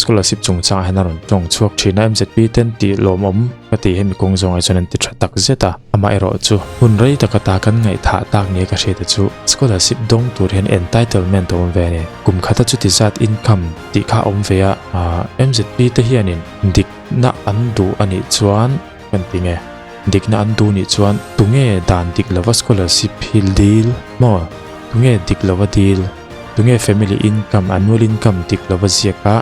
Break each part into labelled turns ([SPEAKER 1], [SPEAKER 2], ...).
[SPEAKER 1] scholarship chungchangah hian a rawn tawng chhuak thin a, MZP ten tih lawmawm ka tih hemi kawng zawngah chuan an ti tha tak zet a. Amaherawh chu hun rei taka ta kan ngaihthah tak nia ka hriat te chu scholarship dawng tur hian entitlement a awm ve a ni. Kum khata chuti zat income tih kha a awm ve a, MZP te hianin dikna an duh a nih chuan kan ti nge? Dikna an duh nih chuan tunge dan dik lova scholarship hi dil maw? Tunge dik lova dil? Tunge family income, annual income dik lova ziak a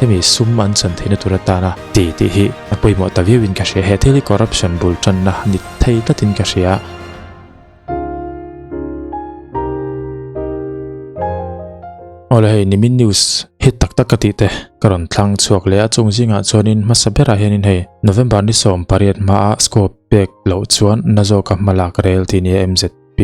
[SPEAKER 1] hemi sum an chan theihna tur atana ti tih hi a pawimawh ta viauin ka hria. He thil hi corruption bul tanna ni thei tlatin ka hria. Awle hei nimin news hit tak tak ka tih te ka rawn thlang chhuak leh a chung zingah chuanin hmasa berah hianin hei November ni 18 hmaa scope pek loh chuan na zawka hmalak rel tih nia MZP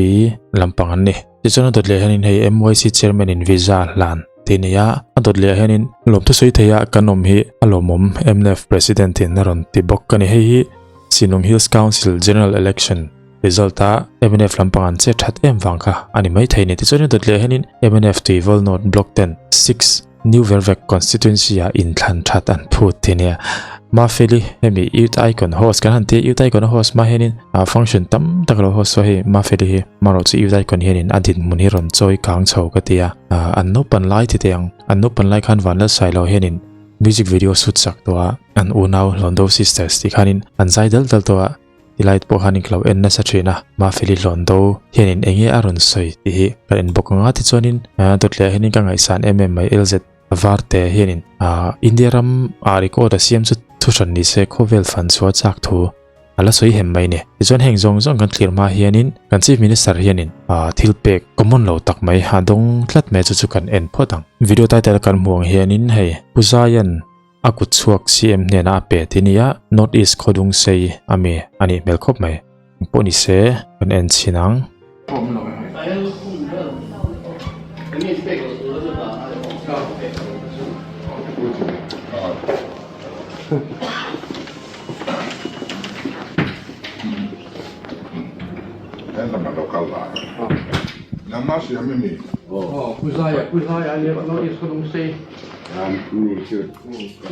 [SPEAKER 1] lampang an ni. Tichuan a dawt leh hianin hei MYC chairman in visa hlan tih nia a dawt leh hianin lawmthu sawi theia kan awm hi a lawmawm MNF president in a rawn ti bawk a ni. Hei hi Sinlung Hills Council General Election Result a mnf lampang an che that em vang kha a ni mai thei ni. Tichuan dawt leh hianin mnf Tuivawl North Block ten 6 New Vervek Constituency ah inthlan that an phut ti nia. Mafeli hemi Youth Icon host kan han tia Youth Icon a host hma hianin a function tam tak lo host a hei Mafeli hi marawh chu Youth Icon hianin a dinhmun hi rawn chawi kang chho ka tia. An naupan lai ti teh ang an naupan lai khan Vanlalsailo hianin music video shoot sak tawh a an unau Hlondo Sisters tih khanin an zai dal dal tawh a. Tilai pawh khan in lo en nasa thin a, Mafeli Hlawnto hianin eng nge a rawn sawi tih hi ka en bawk ang a, tichuanin dawt leh ah hianin ka ngaihsan em em mai LZ Varte hianin India ram ah record a siam chu thuhran ni se khawvel fan chhuah a chak thu a la sawi hem mai ni. Tichuan heng zawng zawng kan thlir hma hianin kan Chief Minister hianin thil pek common lo tak mai a dawng tlat mai chu chu kan en phawt ang. Video title kan hmuh ang hianin hei Pu Zaian A kut chhuak CM hnenah a pe ti nia, North East khawdung sei a mi a nih hmel khawp mai. Engpawh ni se, kan en chhin ang.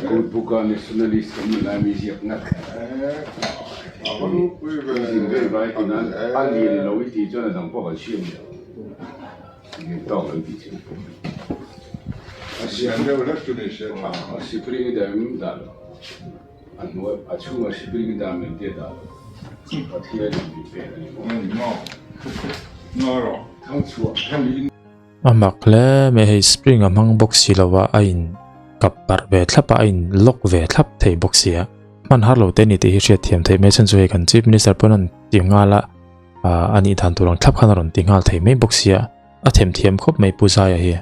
[SPEAKER 2] Kutbuka nationalist kan ni lai mi ziak ngat zin vel vai ti nan a lian lo i tih chuan a dang pawh kan siam leh lian tawk lo i tih chu
[SPEAKER 3] a siam deuh hlek chu ni se tha
[SPEAKER 2] a spring i dam dah lo a hnuai a chhungah spring i dam em tia dah lo Pathian in min pek a ni maw thangchhuah hemi
[SPEAKER 1] A mak hle mai hei spring a hmang bawk si lo a, a in kap parh ve thlap a, a in lock ve thlap thei bawk si a. Hman har lo te ni tih hi hriat thiam theih mai chhan chu hei kan chief minister pawn an ti nghal a, ah a nih dan tur ang thlap khan a rawn ti nghal thei mai bawk si a, a them thiam khawp mai Pu Zaia hi.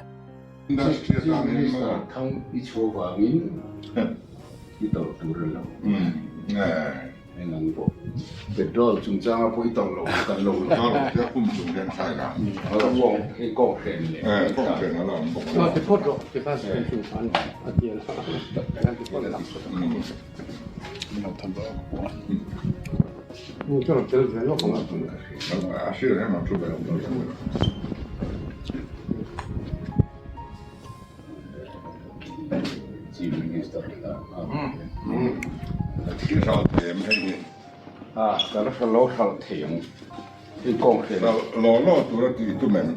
[SPEAKER 2] Chief minister thang i chhuah vangin i tawrh tur a lo. Heng ang pawh petrol chungchanga pawh i tawrh lo kan lo lo.
[SPEAKER 3] Petrol kum chung hian thlai la.
[SPEAKER 2] Hei kawng hren leh.
[SPEAKER 3] Kawng hren a la awm bawk.
[SPEAKER 4] Ti phawt rawh ti khan hren chung khan a ti a la ti phawt la.
[SPEAKER 3] A sir hian a thu ve lo.
[SPEAKER 2] Chief Minister kha
[SPEAKER 3] Thil hralh thei em hei hi?
[SPEAKER 2] A, ka la hralh lo hralh thei ang. Hei kawng hren.
[SPEAKER 3] Hralh law law tur a tih tum em?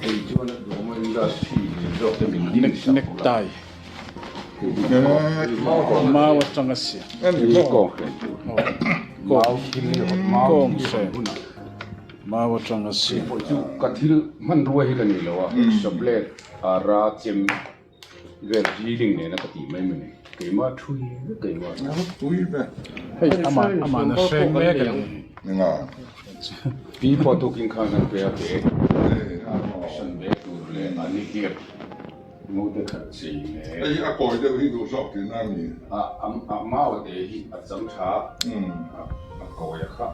[SPEAKER 2] Hei chuan a duhawm a industry lian zawk te min ding sak ula.
[SPEAKER 5] Necktie. Mau atanga siam.
[SPEAKER 2] Hei kawng hren tur. Mau thil
[SPEAKER 5] Kawng hren. Mau atanga siam.
[SPEAKER 2] Hei pawh chu ka thil hmanrua hi la ni lo a, Sablet, Ara, Chem. Vel drilling nena ka tih mai mai ni. Keimah thui vek keimah.
[SPEAKER 3] Tui ve.
[SPEAKER 5] Hei amah amah na hreng mek a ni.
[SPEAKER 3] Ninga.
[SPEAKER 2] Pi pawh tukin khan an pe a bag. San bag tur leh an ni hliap naute khat chei leh.
[SPEAKER 3] Hei a kawi deuh hi duh zawk tihna a ni.
[SPEAKER 2] A a mau te hi a chang tha a kawi a kha.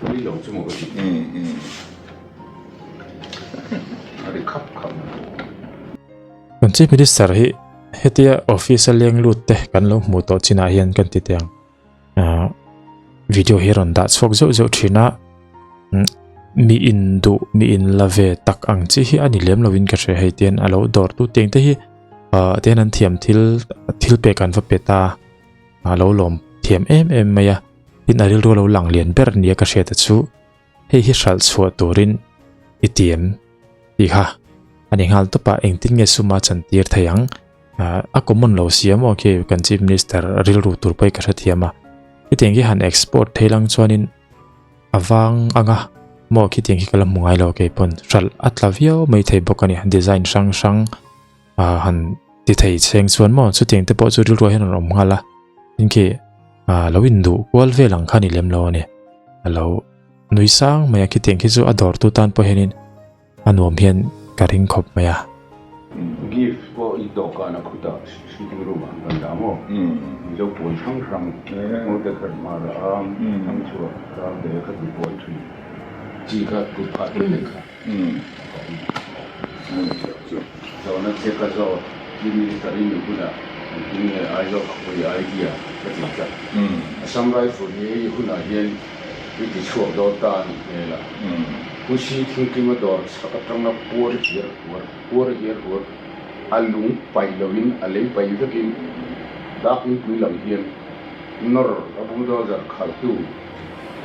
[SPEAKER 2] Tui lo chu maw ka ti. A ri khap khap.
[SPEAKER 1] Kan Chief Minister hi hetia office a leng lut te kan lo hmuh tawh chinah hian kan ti teh ang. Ah video hi rawn dah chhuak zeuh zeuh thin a mi in duh mi in la ve tak ang chi hi a ni lem lovin ka hria hei tian a lo dawr tu teng te hi. Ah tihian an thiam thil thil pek an va pe ta a lo lawm thiam em em mai a tin a rilru a lo lang lian ber nia ka hriat a chu hei hi hralh chhuah turin i ti em tih kha a ni nghal tawp a engtin nge suma chantir thei ang ah a common lo sia maw khi kan chief minister rilru tur pawh hi ka hrethiam a hetiang hi han export thei lang chuanin A vang anga maw khitiang khi ka la hmu ngai lo keipawn hralh a tla viau mai thei bawk a ni design hrang hrang ah han ti thei chheng chuan maw chutiang te pawh chu rilruah hian an awm nghal a tin khi ah lo induh kual vel ang kha a ni lem lo a ni a lo nui sang mai a khitiang khi chu a dawr tu tan pawh hianin A nuam hian ka ring khawp mai a.
[SPEAKER 2] Gift pawh i dawhkan a khut a, sitting room ah an rawn dah maw? Mizo puan hrang hrang, Ngaute khat hmar a am, Thangchhuah ram te kha ti puan thui chi kha kut phah te te kha a awm. Zawhna che ka zawt, Chief Minister i nih hunah engtin nge Aizawl khawpui idea ka ti tlat. Assam Rifle hi hei hunah hian I ti chhuak dawn ta a nih hmel a. Pu Si Thingkima dawr chhak atanga puar hiar huar, puar hiar huar, a lung paih loin a lei paih vekin dak inpui lam hian nawr a bulldozer khalhtu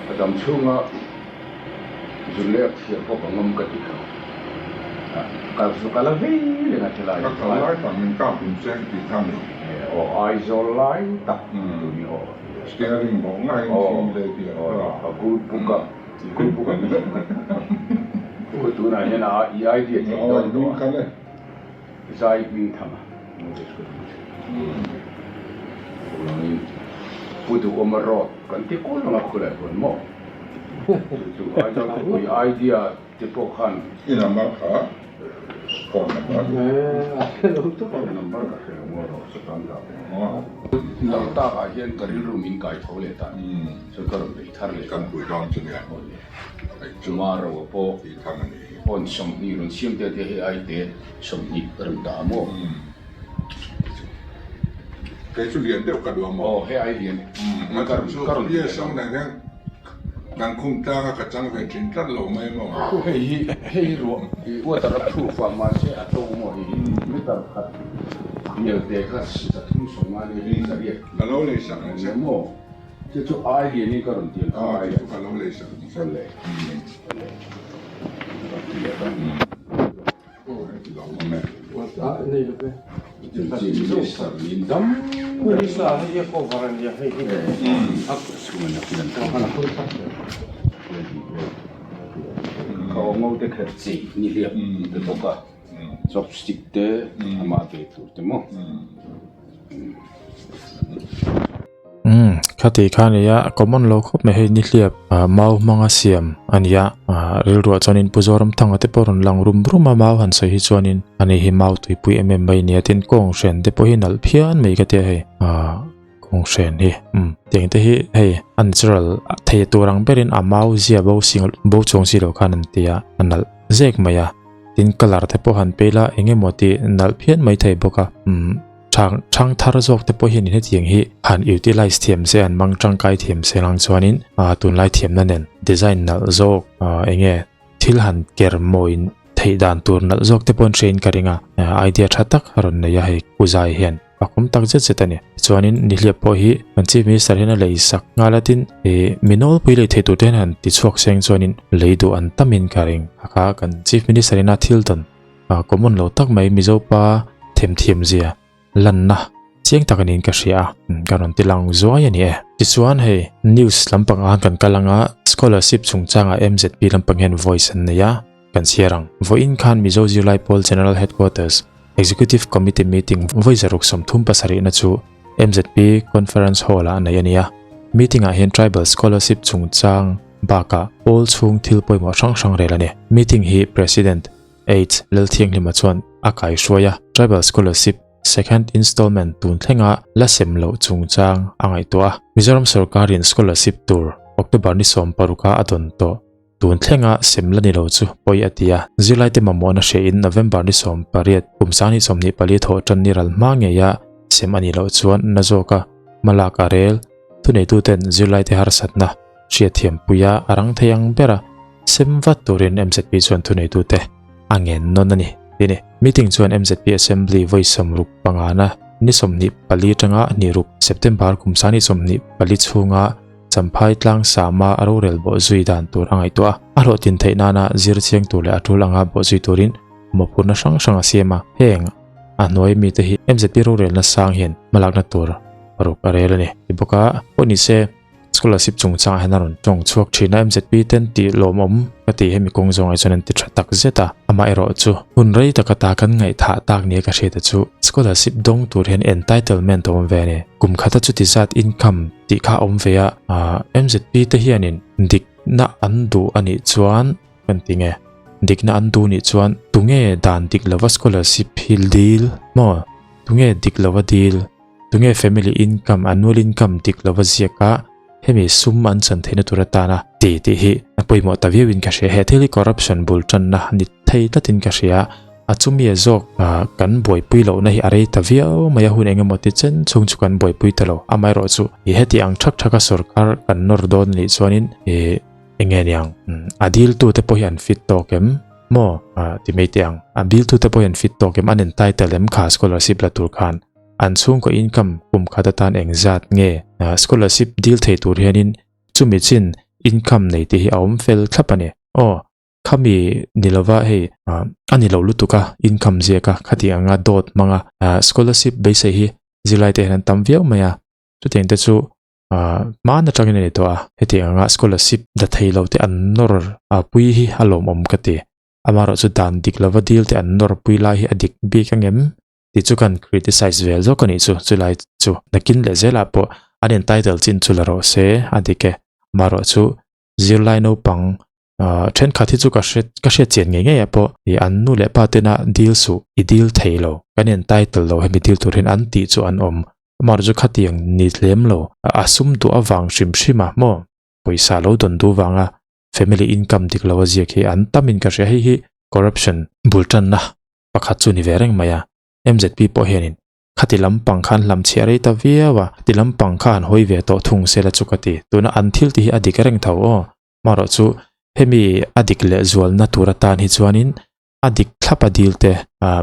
[SPEAKER 2] a dam chhunga zun leh a thiar pawh ka ngam ka ti kha. Ka zu ka la vei reng a helai
[SPEAKER 3] Ka kal lai tak min kap hun cheng tih kha ni.
[SPEAKER 2] Aw Aizawl lai tak tur ni aw.
[SPEAKER 3] Steering bawk ngaiin thim leh tih a kha.
[SPEAKER 2] A good book a, good book a ni. Pu tunah hian a i idea theih dawn tawh a. Zai hming tham a. Pu Duhawma road kan ti kual ang a khulai huan maw? Chu chu Aizawl khawpui idea Te pawh khan.
[SPEAKER 3] I number kha phone number.
[SPEAKER 2] Phone number ka hre lo maw rawh chu tan dah ve. Lo tak ah hian ka rilru min kai tho leh ta ni. Chuan ka rawn bei thar leh.
[SPEAKER 3] Kan pui dawn chu nia.
[SPEAKER 2] Chuma ro a pawh.
[SPEAKER 3] Tih thang a ni.
[SPEAKER 2] Phone 20 rawn siam te te hei ai te 20 ka rawn dah a maw.
[SPEAKER 3] Kei chu lian deuh ka duh a maw.
[SPEAKER 2] Aw hei ai lian.
[SPEAKER 3] Ka rawn PSO nen hian. Kan khum tlang a ka chang ve thin tlat lo mai maw?
[SPEAKER 2] Hei hi hei hi ruah i water a proof a mahse a to maw hei hi meter khat bial te kha sathum sawmnga ni hi zariat
[SPEAKER 3] Ka lo lei sak ang che.
[SPEAKER 2] Maw chu chu ai lian in ka rawn tiang kha
[SPEAKER 3] ai chu ka lo lei sak ang che.
[SPEAKER 2] Awle awle rawn ti leh dawn. Chopstick te amah ve tur te maw.
[SPEAKER 1] Umm khati kha ania common lo khawp mai hei nihliap ah mau hmanga siam ania ah rilruah chuanin Pu Zoramthanga te pawh rawn lang rum rum a mau han sawi hi chuanin ani hi mau tuipui em em mai ania tin kawng hren te pawh hi nalh phian mai ka tia hei ah kawng hren hi umm tiang te hi hei a natural thei tur ang berin a mau zia bo sing bo chuang si lo khan an tia a nalh zek mai a tin colour te pawh han pei la eng emaw tih nalh phian mai thei bawk a umm. Thang thang thar zawk te pawh hian hetiang hi han utilize thiam se an mang tangkai thiam se lang chuanin ah tunlai thiamna nen design nalh zawk ah enge thil han ker mawiin theih dan tur nalh zawk te pawh an hrein ka ring a idea tha tak a rawn nei a hei pu zai hian a kawm tak zet zet a ni chuanin nihliap pawh hi kan chief minister hian a lei sak nghal a tin ih mi nawlpui lei thei tur te hian han ti chhuak seng chuanin lei duh an tamin ka ring a kha kan chief minister ina thil tawn Ah common lo tak mai Mizo pa themthiam zia lanna chiang tak anin ka hria a ka rawn ti lang zuai a ni e. Tichuan hei news lampang ah kan kal anga scholarship chungchangah MZP lampang hian voice an nei a kan chhiar ang. Vawiin khan Mizo Zirlai Pawl General Headquarters Executive Committee meeting vawi zaruk 37 na chu MZP Conference Hall ah a nei a ni a. Meeting ah hian Tribal Scholarship chungchang bakah pawl chhung thil pawimawh hrang hrang rel a ni. Meeting hi President Aids Lalthianghlima chuan a kaihruai a, Tribal Scholarship Second Installment tun thlenga la sem loh chungchang a ngaihtuah a. Mizoram sawrkarin scholarship tur October ni 16 a a dawn tawh tun thlenga sem la ni lo chu pawi a ti a. Zirlaite mamawhna hrehin November ni 18 kum 2024 thawh tan ni ral hma ngeia sem a nih loh chuan na zawka hmalak a rel thuneituten zirlaite harsatna hriatthiampuia a rang thei ang bera sem vat turin MZP chuan thuneitute a ngen nawn a ni tih a ni. Meeting chuan MZP Assembly vawi 65 na ni 24 atanga ni ruk September kum sani 24 chhunga Champhai tlang sama a rorel bawhzui dan tur a ngaihtuah a. A hlawhtlin theih nana zir chiang tur leh a tul anga bawhzui turin mawhphurhna hrang hrang a siam a. Heng a hnuai mite hi MZP rorelna sang hian hmalakna tur paruk a rel a ni. Ti bawk a, pawh ni se scholarship chungchangah hian a rawn tawng chhuak thin a, MZP ten tih lawmawm ka tih hemi kawng zawngah chuan an ti tha tak zet a. Amaherawh chu hun rei taka ta kan ngaihthah tak nia ka hriat a chu scholarship dawng tur hian entitlement a awm ve a ni. Kum khata chuti zat income tih kha a awm ve a, MZP te hianin dikna an duh a nih chuan kan ti nge, dikna an duh nih chuan tunge dan dik lova scholarship hi dil maw, tunge dik lova dil, tunge family income, annual income dik lova ziak a hemi sum an chan theihna tur atana ti tih hi a pawimawh ta viauin ka hria. He thil hi corruption bul tanna ni thei tlatin ka hria. A chumia zawk kan buaipui lohna hi a rei ta viau mai a, hun eng emaw ti chen chhung chu kan buaipui ta lo. Amaherawh chu i heti ang thak thak a sorkar kan nawr dawn anih chuanin i eng nge niang a diltute pawh hi an fit tawk em maw ti mai teh ang. A diltute pawh hi an fit tawk em, an entitle em kha scholarship la tur khan an chhungkaw income kum khat atan eng zat nge scholarship dil thei tur hianin chumi chin income nei te hi a awm fel thlap a ni. Aw. Khami ni lova hei a ni lo lutuk a, income ziak a, khati anga dawt hmang a, scholarship beisei hi zirlai te hian an tam viau mai a, chutiang te chu hman atangin a ni tawh a, heti anga scholarship la thei lo te an nawr pui hi a lawmawm ka ti. Amaherawhchu dan dik lova dil te an nawr pui lai hi a dik bik angem tih chu kan criticize vel zawk a nih chu, chulai chu nakin leh zelah pawh an entitle chin chu la rawh se a dik e. Amaherawhchu zirlai naupang Thenkhat hi chu ka hre ka hriat chian ngei ngei ah pawh ih an nu leh pa tena dil suh i dil thei lo kan entitle lo hemi dil tur hian an tih chu an awm amaherawhchu chu khatiang ni tlem lo a sum duh avang hrim hrim a maw pawisa lo dawn duh vanga family income dik lo a ziak hi an tam in ka hria hei hi corruption bul tanna pakhat chu ni ve reng mai a M_Z_P pawh hianin Khati lampang khan hlam chhiah rei ta viau a, khati lampang kha han hawi ve tawh thung sela chu ka ti. Tuna an thil tih hi a dik reng tho aw. Marawh chu hemi a dik leh zualna tur atan hi chuanin a dik thlap a dil te,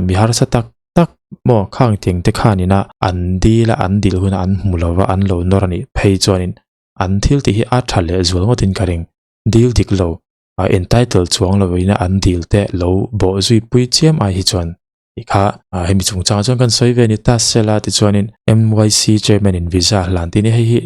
[SPEAKER 1] mi harsa tak tak maw khang tiang te khanina an dil a, an dil huna an hmu lova an lo nawr a nih phei chuanin an thil tih hi a tha leh zual ngawtin ka ring. Dil dik lo, entitle chuang lovin an dil te lo bawh zui pui chiam ai hi chuan Tih kha hemi chungchangah chuan kan sawi ve a ni ta sela tichuanin MYC chairman in visa hlan tih ni hei hi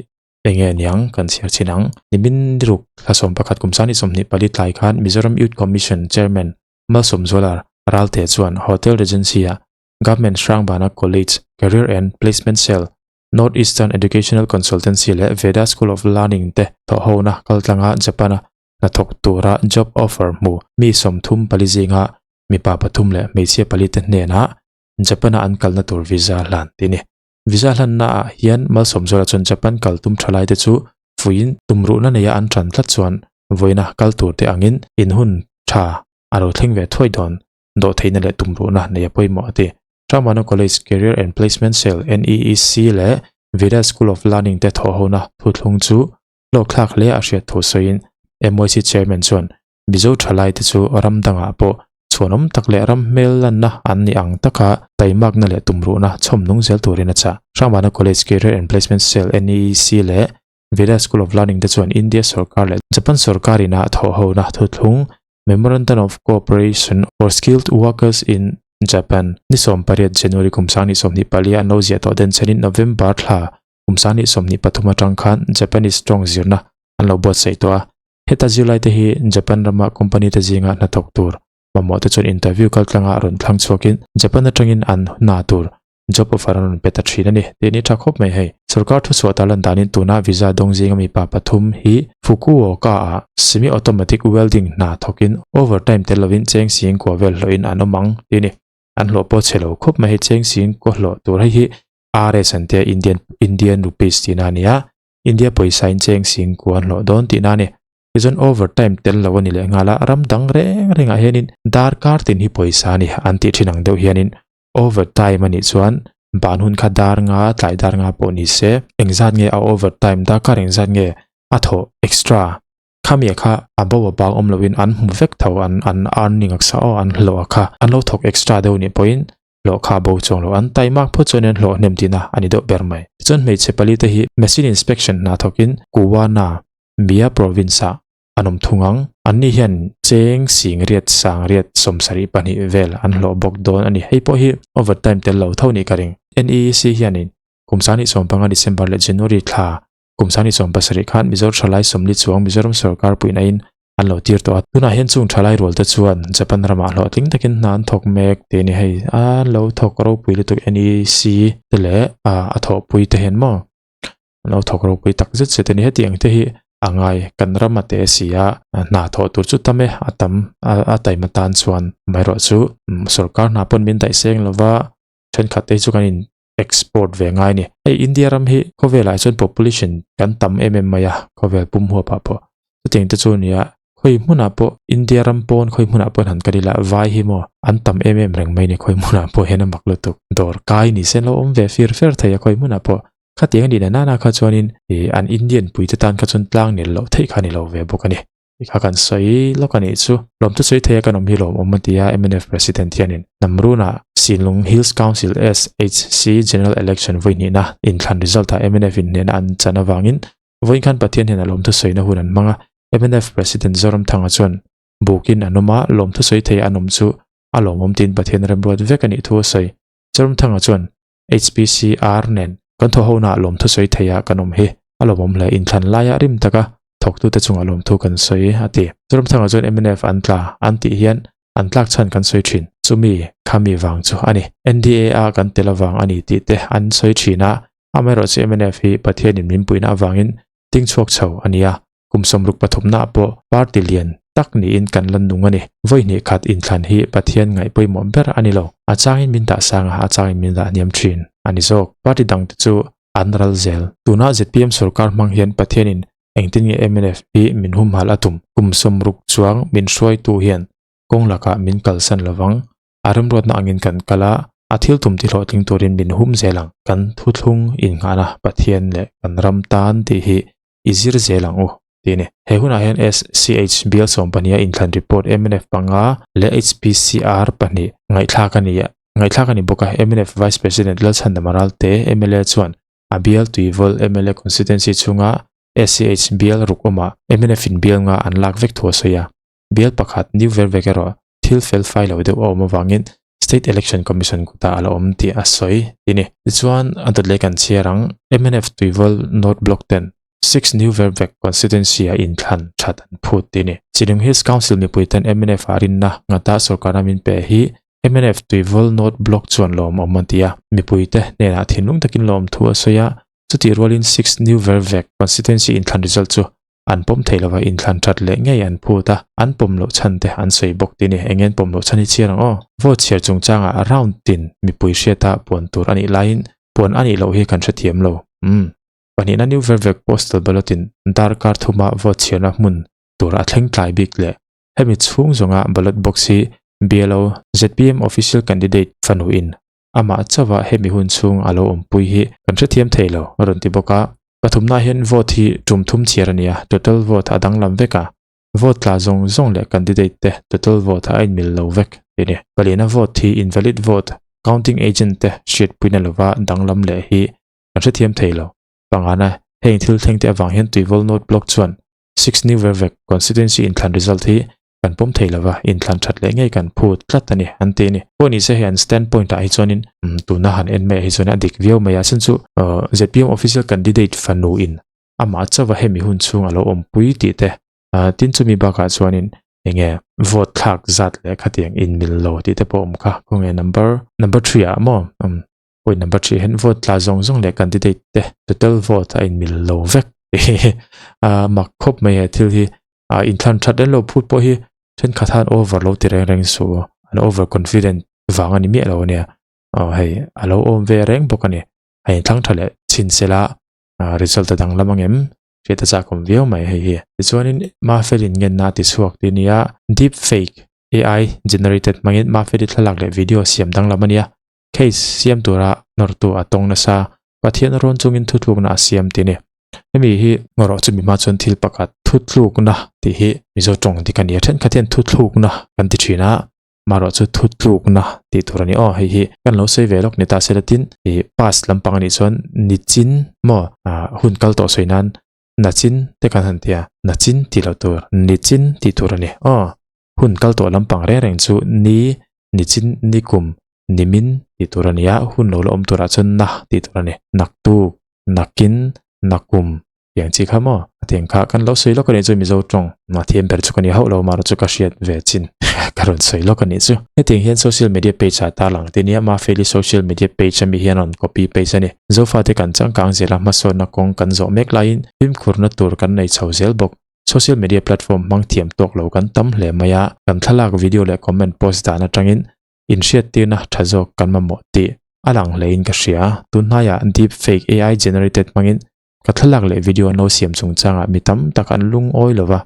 [SPEAKER 1] enge aniang kan chhiar chin ang. Nimin niruk thla 11 kum 24 tlai khan Mizoram Youth Commission chairman Malsawmzuala Ralte chuan Hotel Regency ah Government Hrangbana College Career and Placement Cell North Eastern Educational Consultancy leh Veda School of Learning te thawhhona kaltlanga Japan-a hnathawk tura job offer hmu mi 34 zinga mipa pathum leh hmeichhia pali te hnenah Japan-a an kalna tur visa hlan tih a ni. Visa hlannaah hian Malsawmzuala chuan Japan kal tum thalai te chu fuiin tumruhna neia an tan tlat chuan vawiina kal tur te angin in hun tha a lo thleng ve thuai dawn dawhtheihna leh tumruhna nei a pawimawh a ti. Ramana College Career and Placement Cell, NEEC, leh Vida School of Learning te thawhhona thuthlung chu hlawkthlak hle a hriat thu sawiin MYC Chairman chuan Mizo thalaite chu ram dangah pawh chhuanawm tak leh ram hmel lanna an nih ang taka taimakna leh tumruhna chhawm nung zel turin a chah. Hrangvana College Career and Placement Cell, NEEC, leh Veda School of Learning te chuan India sorkar leh Japan sorkar ina thawhhona thuthlung Memorandum of Cooperation for Skilled Workers in Japan ni 18 January kum 2024 an lo ziah tawh den chenin November thla kum 2023 atang khan Japanese tawng zirna an lo buatsaih tawh a. Heta zirlaite hi Japan rama company te zinga hnathawk tur mamawh te chuan interview kaltlanga rawn thlang chhuakin Japan atangin an hna tur job offer an rawn pe ta thin a ni tih ni tha khawp mai hei. Sorkar thuchhuah ta lan danin tuna visa dawng zinga mipa pathum hi Fukuoka ah semi automatic welding hna thawkin overtime tel lovin cheng sing kua vel hlawhin an awm ang tih a ni. An hlawh pawh chhe lo khawp mai hei cheng sing kua hlawh tur hei hi RS an tia Indian Indian rupees tihna a ni a. India pawisa in cheng sing kuan hlawh dawn tihna a ni. Tichuan overtime tel lo a ni leh nghal a, ram dang reng rengah hianin darkar tin hi pawisa a ni an tih thin ang deuh hianin overtime a nih chuan ban hun kha dar nga tlai dar nga pawh ni se engzat nge a overtime darkar engzat nge a thawh extra. Khami kha a bo a bang awm loin an hmu vek tho an an earning a sa aw an hlawh a kha an lo thawk extra deuh nih pawhin hlawh kha a bo chuang lo an taimak phawt chuan an hlawh hnem tihna a ni deuh ber mai. Tichuan hmeichhe pali te hi machine inspection hna thawkin Kuwana, Mia province ah an awm thung ang. Anni hian cheng sing riat sang riat 72 vel an hlawh bawk dawn a ni. Hei pawh hi overtime tel lo tho nih ka ring. NEEC hianin kum 2015 December leh January thla kum 2017 khan Mizo thalai 40 chuang Mizoram sorkar puihnain an lo tir tawh a. Tunah hian chung thalai rual te chuan Japan ramah hlawhtling takin hna an thawk mek tih a ni. Hei an lo thawk ropui lutuk NEEC te leh a thawhpui te hian maw An lo thawk ropui tak zet zet a ni. Hetiang te hi a ngai kan ram a te si a, hna thawh tur chu tam e, a tam a taima tan chuan amaherawh chu sorkar hna pawn min daih seng lova thenkhat te hi chu kan in export ve ngai a ni. Hei India ram hi khawvelah chuan population kan tam em em mai a, khawvel pum huapah pawh chutiang te chu a ni a, khawi hmunah pawh India ram pawn khawi hmunah pawh han kal ila vai hi maw an tam em em reng mai a ni khawi hmunah pawh hian a mak lutuk dawr kai ni se an lo awm ve fir fer thei a khawi hmunah pawh Khatiang a nih na nana kha chuanin ih an Indian puite tan kha chuan tlang nel loh theih kha a ni lo ve bawk a ni. Tih kha kan sawi lawk a nih chu. Lawmthu sawi theia kan awm hi lawmawm a ti a, mnf President hianin Namruna Sinlung Hills Council SHC General Election vawi hnihna inthlan result ah mnf in hnehna an chan avangin vawiin khan Pathian hian a lawmthu sawina hun an hmang a, mnf President Zoramthanga chuan bukin an awm a, lawmthu sawi theia an awm chu a lawmawm tiin Pathian remruat vek a nih thu a sawi. Zoramthanga chuan HPCR nen kan thaw hona lawmthu sawi theia kan awm hi a lawmawm hle. Inthlan laia rim taka thawktute chungah lawmthu kan sawi a ti. Zoramthanga chuan mnf an tla an tih hian an tlak chhan kan sawi thin. Chumi khami vang chu a ni. NDA a kan tel avang a ni tih te an sawi thin a, amaherawhchu mnf hi Pathianin min puihna avangin ding chhuak chho a ni a. Kum 63 naah pawh party lian tak niin kan la nung a ni. Vawi hnih khat inthlan hi Pathian ngaih pawimawh ber a ni lo. A changin min dah sang a, a changin min dah hniam thin a ni zawk. Party dangte chu an ral zel. Tuna zpm sorkar hmang hian Pathianin engtin nge mnf hi min humhal a tum? Kum 60 chuang min hruaitu hian kawng lakah min kalsan lovang. A remruatna angin kan kal a, a thil tum ti hlawhtling turin min hum zel ang. Kan thuthlung innghahna Pathian leh kan ram tan tih hi i zir zel ang u tih a ni. He hunah hian SCH bial 12 a inthlan report mnf panga leh HPCR pahnih ngaihthlak a ni ngaihthlak a ni bawk a. Mnf Vice President Lalchhandama Ralte mla chuan a bial Tuivawl mla constituency chhunga SCH bial ruk awmah mnf in bial nga an lak vek thu a sawi a. Bial pakhat New Vervek erawh thil fel fai lo deuh a awm avangin State Election Commission kutah a la awm tih a sawi a ni. Tichuan, a dawt leh kan chhiar ang, mnf Tuivawl North Block ten Six New Vervek Constituency a inthlan that an phut tih a ni. Chilung Hills Council mipui ten mnf ah rinna nghata sorkarna min pe hi mnf Tuivawl North Block chuan lawmawm a ti a, mipuite hnenah thinlung takin lawmthu a sawi a, chutih rualin Six New Vervek Constituency inthlan result chu An pawm thei lova inthlan that leh ngei an phut a, an pawm loh chhan te an sawi bawk tih a ni. Eng nge an pawm loh chhan hi chhiar ang aw? Vote chhiar chungchangah round tin mipui hriata puan tur a nih laiin puan a nih loh hi kan hrethiam lo. Umm. Pahnihna New Vervek Postal Ballot in darkar thuma vote chhiarna hmun tur a thleng tlai bik leh hemi chhung zawnga ballot box hi BLO zpm official candidate fanu in amah chauha hemi hun chhung a lo awmpui hi kan hrethiam thei lo a rawn ti bawk a. Pathumna hian vote hi tum thum chhiar a ni a, total vote a danglam vek a, vote tla zawng zawng leh candidate te total vote a inmil lo vek tih a ni. Paliana vote hi invalid vote, counting agent te hriatpuina lova danglam leh hi kan hrethiam thei lo. Pangana, heng thil thleng te avang hian Tuivawl North Block chuan Six New Vervek constituency inthlan result hi kan pawm thei lova, inthlan that leh ngei kan phut tlat a ni, an ti a ni. Pawh ni se hei an stand point ah hi chuanin tuna han en mai ah hi chuan a dik viau mai a, chhan chu zpm official candidate fanu in amah chauha hemi hun chhung a lo awmpui tih te, tin chumi bakah chuanin enge vote thlak zat leh khatiang inmil lo tih te pawh a awm kha, khawnge number number three ah maw point number three hian vote tla zawng zawng leh candidate te total vote a inmil lo vek a mak khawp mai he thil hi. A inthlan that en lo phut pawh hi thenkhat han over lo ti reng reng suh an over confident vang a ni miah lo ania aw hei a lo awm ve reng bawk a ni a inthlang tha leh chhin sela result a danglam ang em hriat a chak awm viau mai hei hi tichuanin Mafelin ngenna a ti chhuak tih a ni a deep fake AI generated hmangin Mafeli thlalak leh video siam danglam a nia case siam tura nawrtu a tawng nasa Pathian rawn chungin thutlukna a siam tih a ni. Hemi hi erawh chumi hma chuan thil pakhat thutlukna tih hi Mizo tawng dik a ni a, thenkhat hian thutlukna kan ti thin a, amaherawhchu thutlukna tih tur a ni aw, hei hi kan lo sawi ve lawk ni ta se la tin ih past lampang a nih chuan nichin maw ah hun kal tawh sawi nan nachin te kan han ti a, nachin tih loh tur nichin tih tur a ni aw, hun kal tawh lampang reng reng chu ni nichin nikum nimin tih tur a ni a, hun lo la awm turah chuan na tih tur a ni, naktuk nakin nakum tiang chi kha maw a tiang kha kan lo sawi lawk a nih chu Mizo tawng a thiam ber chu ka ni hauh lo marawh chu ka hriat ve chin ka rawn sawi lawk a nih chu. Hetiang hian social media page ah tarlang te nia Mafeli social media page ami hian rawn copy paste a ni. Zofate kan changkang zela hmasawnna kawng kan zawh mek laiin fimkhurna tur kan nei chho zel bawk. Social media platform hmang thiam tawk lo kan tam hle mai a, kan thlalak video leh comment post dan atangin inhriattirna tha zawk kan mamawh tih a lang hlein ka hria. Tunhnaiah deep fake AI generated hmangin ka thlalak leh video an lo siam chungchangah mi tam tak an lungawi lo va,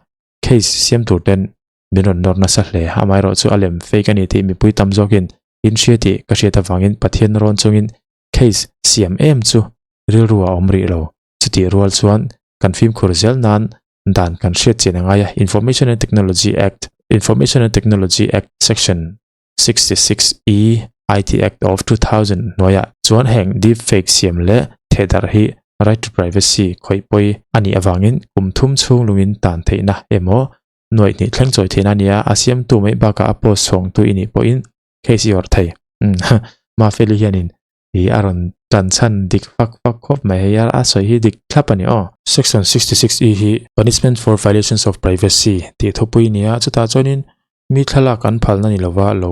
[SPEAKER 1] case siam tur ten min rawn nawr nasa hle. Amaherawh chu a lem fake a ni tih mipui tam zawkin in hria tih ka hriat avangin Pathian rawn chungin case siam em chu rilru a awm rih lo. Chutih rual chuan kan fimkhur zel nan dan kan hriat chian a ngai a, Information and Technology Act, Information and Technology Act Section 66 E IT Act of 2000 hnuaiah chuan heng deep fake siam leh thehdarh hi right to privacy khawih pawi a nih avangin kum thum chhung lungin tan theihna emaw nuaih hnih thleng chawi theihna a ni a, a siamtu mai bakah a post chhawngtu i nih pawhin case i awrh thei. Mafeli hianin Ih a rawn tan chhan dik fak fak khawp mai hei a, a sawi hi dik thlap a ni aw. Section 66 E hi Punishment for Violations of Privacy tih thupui a ni a, chutah chuanin mi thlalak an phalna ni lova lo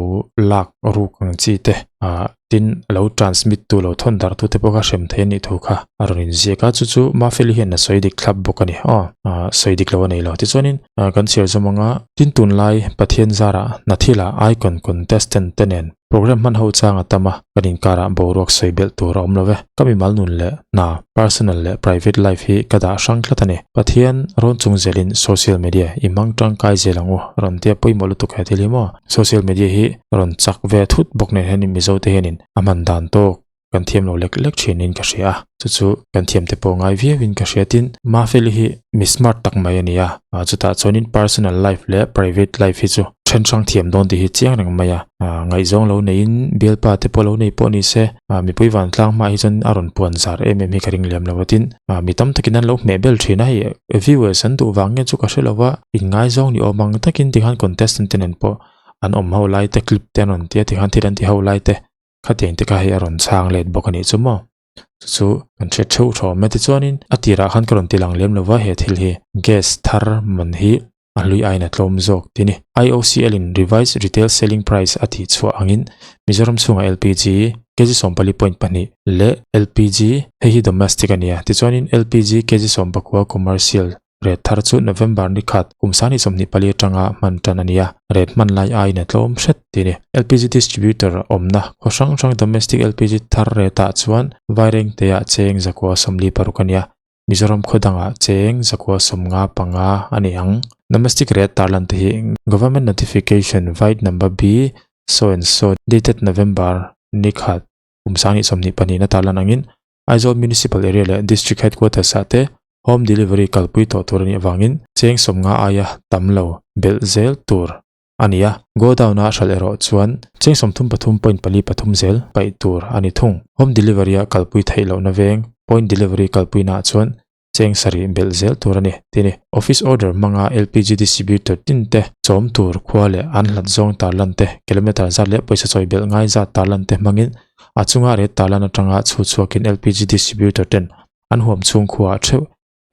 [SPEAKER 1] lak ruk ang chi te ah tin lo transmit tu lo thawn darh tu te pawh kha hrem thei a nih thu kha a rawn inziak a, chu chu Mafeli hian a sawi dik thlap bawk a ni aw, ah sawi dik lo a nei lo. Tichuanin kan chhiar zawm anga tin tunlai Pathian zarah Hnathila Icon contestant te nen Program hman ho chang a tam a, kan inkarah boruak sawi belh tur a awm lo ve. Ka mimal nun leh hna, personal leh private life hi ka dah hrang tlat a ni. Pathian rawn chung zelin social media i hmang tangkai zel ang u, rawn tia pawimawh lutuk he thil hi maw? Social media hi rawn chak ve thut bawk nen hianin Mizote hianin a hman dan tawk kan thiam lo lek lek thinin ka hria a, chu chu kan thiam te pawh ngai viauin ka hria tin Mafeli hi mi smart tak mai a ni a, chutah chuanin personal life leh private life hi chu then hrang thiam dawn tih hi chiang reng mai a, ngaihzawng lo neiin bialpa te pawh lo nei pawh ni se mipui vantlang hmaah hi chuan a rawn puan zar em em hi ka ring lem lo a tin mi tam takin an lo hmeh bel thin a, hei viewers an duh vang nge chu ka hre lo va, inngaizawng ni awm ang takin tikhan contestant te nen pawh an awm ho lai te clip te an rawn tia tikhan thil an ti ho lai te. Khatiang te kha hei a rawn chhang let bawk a nih chu maw? Chu chu kan hre theuh thaw awm e. Tichuanin a tirah khan ka rawn ti lang lem lova he thil hi gas thar man hi a hlui aiin a tlawm zawk ti ni. IOCL in Revised Retail Selling Price a tih chhuah angin Mizoram chhungah LPG kg 14.2 leh LPG hei hi domestic a ni a. Tichuanin LPG kg 19 commercial Ret thar chu November ni khat kum sani 24 atanga hman tan a ni a, ret hman lai aiin a tlawm hret tih a ni. LPG distributor awmna khaw hrang hrang domestic LPG thar retah chuan Vairengteah cheng 146 a ni a, Mizoram khaw dangah cheng 155 a ni ang. Domestic ret tarlan te hi Government Notification Vide Number B so and so dated November ni khat kum sani 22 na tarlan angin Aizawl Municipal Area leh District Headquarters ah te Home delivery kalpui tawh tur a nih avangin cheng sawmnga aia tam lo belh zel tur a ni a, godown a hralh erawh chuan cheng 33.43 zel paih tur a ni thung. Home delivery a kalpui theih lohna veng point delivery kalpuina ah chuan cheng sarih belh zel tur a ni ti a ni. Office order hmanga LPG distributor tin te chawm tur khua leh an hlat zawng tarlan te, kilometer zat leh pawisa chawi belh ngai zat tarlan te hmangin a chunga rate tarlan atanga chhuchhuakin LPG distributor ten An huam chhung khuaah theuh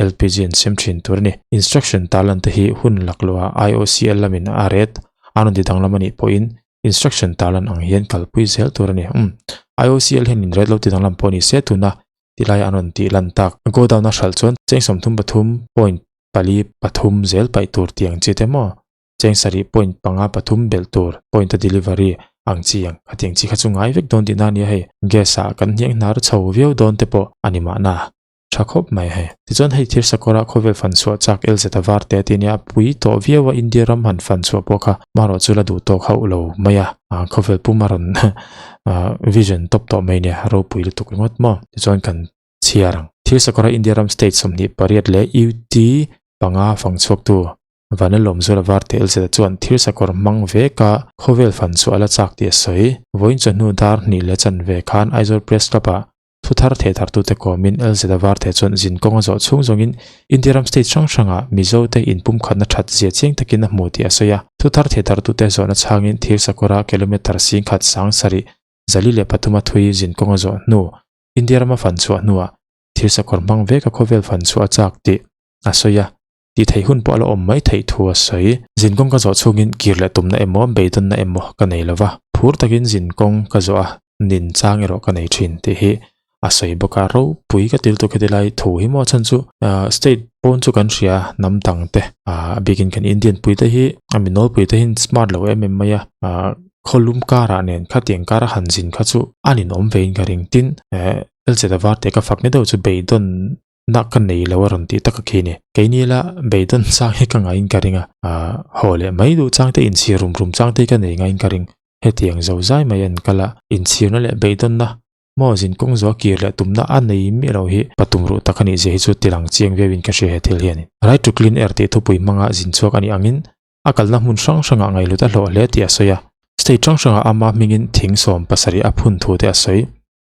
[SPEAKER 1] LPG an sem thin tur a ni. Instruction tarlan te hi hun lakloha IOCL lamin a ret an rawn ti danglam a nih pawhin instruction tarlan ang hian kalpui zel tur a ni. Umm IOCL hian in ret lo ti danglam pawh ni se tuna tilai an rawn tih lan tak. Godown a hralh chuan cheng 33.43 zel paih tur tih ang chi te maw? Cheng 7.53 belh tur point a delivery ang chi ang khatiang chi kha chu ngai vek dawn tihna a nia hei gas ah kan hniang hnar chho viau dawn te pawh a ni mahna tha khawp mai hei. Tichuan hei thir sakawra khawvel fan chhuah chak LZ a var te a ti nia pui tawh viau a India ram han fan chhuah pawh kha marawh chu la duh tawk hauh lo mai a khawvel pum a rawn vision tawp tawh mai nia ropui lutuk ringawt maw tichuan kan chhiar ang. Thil sakawra India ram state 28 leh UT panga fang chhuaktu Vanlalawmzuala Varte LZ chuan thil sakawr hmang veka khawvel fan chu a la chak tih a sawi. Vawiin chawhnu dar hnih leh chanve khan Aizawl Press Club-ah Thu thar theh thartute kawmin LZ Varte chuan zin kawng a zawh chhung zawngin India ram state hrang hrangah Mizote inpumkhatna that zia chiang takin a hmu tih a sawi a. Thu thar theh thartute zawhna chhangin thir sakawra kilometre 10,000 sang sarih 403 a thui zin kawng a zawh hnu India rama fan chhuah hnuah thir sakawr hmang veka khawvel fan chhuah a chak tih a sawi a. Tih theih hun pawh a la awm mai theih thu a sawi. Zin kawng ka zawh chhungin kir leh tumna emaw, beidawnna emaw ka nei lo va, phur takin zin kawng ka zawh a, nin chang erawh ka nei thin tih hi a sawi bawk a. Ropui ka til tuk heti lai thu hi maw chhan chu state pawn chu kan hria hnam dang te a bikin kan Indian pui te hi a mi nawlpui te hian smart lo em em mai a, khawlum karah nen khatiang kara han zin kha chu a ninawm vein ka ring. Tin, LZ Varte ka fak ni deuh chu beidawn Na ka nei lo a rawn tih tak a khi ni. Keini la beidawn chang hi ka ngaiin ka ring a, aah haw leh mai duh chang te inchhir rum rum chang te hi ka nei ngaiin ka ring. Hetiang zo zai mai an kal a, inchhirna leh beidawnna maw zin kawng zuah kir leh tumna a nei miah lo hi patum ruh tak a nih zia hi chu tilang chiang viauin ka hria he thil hianin. Right to clean air tih thupui hmanga zin chhuak a nih angin a kalna hmun hrang hrangah ngaihlut a hlawh hle tih a sawi a. State hrang hrangah ama hmingin thing 70 a phun thu te a sawi.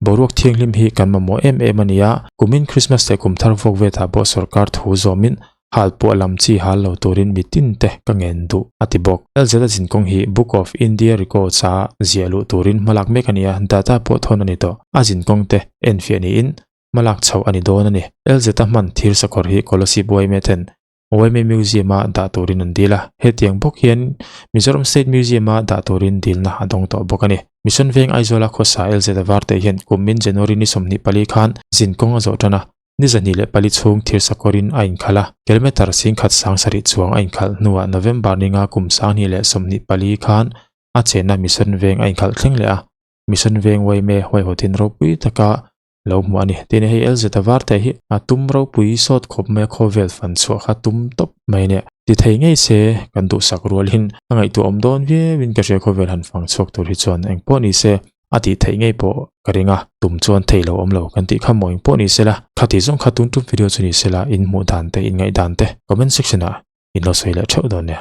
[SPEAKER 1] Boruak thianghlim hi kan mamawh em em a ni a, kumin Christmas leh kum thar vuak vetah pawh sorkar thu zawmin hal puah lam chi hal lo turin mi tin te ka ngen duh, a ti bawk. LZ a zinkawng hi Book of India Records a ziah luh turin hmalak mek a ni a, data pawh thawn a ni tawh. A zinkawng te enfiah niin hmalak chhoh a ni dawn a ni. LZ a hman thir sakawr hi Kolasib yma ten Yma Museum-a dah turin an dil a, hetiang bawk hian Mizoram State Museum-a dah turin dilna a dawng tawh bawk a ni. Mission Veng Aizawla khawsa LZ Varte hian kummin January ni 24 khan zin kawng a zawh tan a, ni 24 chhung thir sakawrin a inkhalh a, kilometre 10,000 sang sarih chuang a inkhalh hnuah November ni nga kum 2024 khan a chenna Mission Veng a inkhalh thleng leh a, Mission Veng Yma huaihawtin ropui taka lo hmu a ni. Tin hei LZ a var te hi a tum ropui sawt khawp mai a khawvel fan chhuah kha tum tawp mai a nia. Ti thei ngei se kan duhsak rualin a ngaihtuah awm dawn viauin ka hria khawvel han fang chhuak tur hi chuan eng pawh ni se a tih theih ngei pawh ka ring a, tum chuan thei lo awm lo kan tih kha maw eng pawh ni se la. Khati zawng kha tun tum video chu ni se la in hmuh dan te in ngaih dan te comment section ah in lo sawi leh theuh dawn nia.